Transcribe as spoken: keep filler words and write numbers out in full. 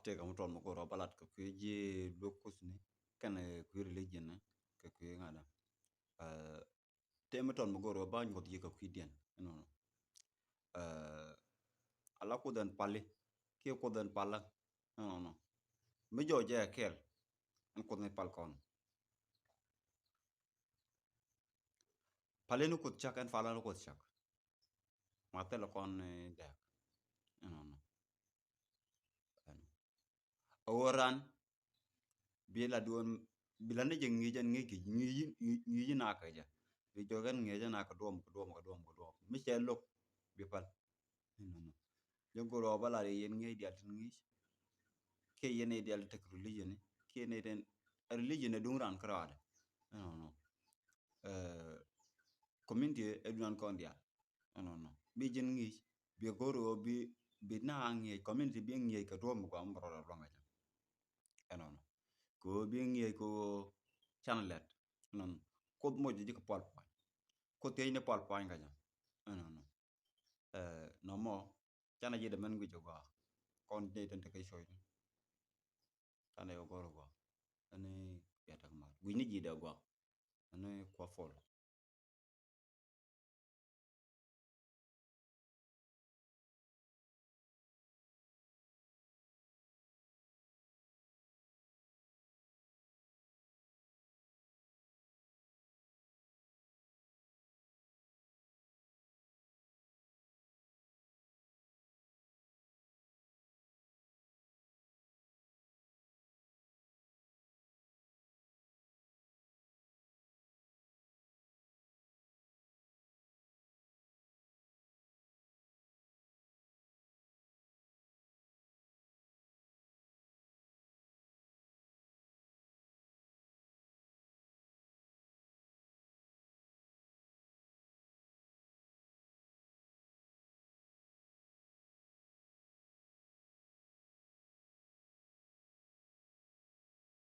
Tëëkɛ mi tɔt mi go̱o̱r ɔ ba lat kɛ kui̱ ji̱ luek Kuthni kɛnɛ kui̱ religion ni kɛ kui̱ ŋa̱dä. Tëë mi tɔt mi go̱o̱r ɔ ba nyuɔth ji̱ kɛ kui̱diɛn ɛnɔnɔ. Ala Kuoth ɛn pali kiɛ Kuoth ɛn palä ɛnɔnɔ. Mi jɔɔc jɛ kɛɛl ɛn Kuoth ni pal kɔn. Pali ni Kuoth cak ɛn palä ni Kuoth cak. Ma thilɛ kɔn ni dɛɛk ɛnɔnɔ. Ɛn ɣöö ran bi la duɔn bi la ni jɛ ŋi̱i̱c ɛn ŋi̱i̱c ŋi̱i̱c ŋi̱i̱c na kɛ jɛ. Bi jɔk ɛn ŋi̱i̱c ɛn na kɛ duɔm kɛ duɔm kɛ duɔm kɛ duɔm mi cɛ lo̱k bi pal. Ɛnɔnɔ. Jɛ go̱r ɣɔɔ bä lar yɛ yɛn ŋi̱i̱c diaal tin ŋi̱i̱c. Kiɛ yɛn i̱ diaal tek religion i̱ kiɛ yɛn i̱ den religion ɛ duŋ ran käraadɛ. Ɛnɔnɔ. Community ɛ dunan kɔn diaal. Ɛnɔnɔ. Bi jin ŋi̱i̱c bi go̱r ɣöö bi bi na ŋi̱i̱c community bi ŋi̱i̱c kɛ duɔ̱ɔ̱p mi guam bɛ rɔɔdɛ luaŋ kɛ jɛ. Ɛnɔnɔ. Kɛ ɣöö bi ŋi̱i̱c kɛ ɣöö canɛ lɛt. Ɛnɔnɔ. Kuoth moc ji̱ kɛ pual puany. Kuoth thiec ni pual puany kɛ jɛ. Ɛnɔnɔ. Nɔmɔ canɛ ji̱ dɛ mɛn guic ɛ gɔaa. Kɔn ji̱ ni tin te kɛ cuɔ̱cni. Canɛ yɛ go̱r ɛ gɔaa. Ɛn i̱ bia tek mal guic ni ji̱ dɛ gɔaa. Ɛn i̱ kua puɔl.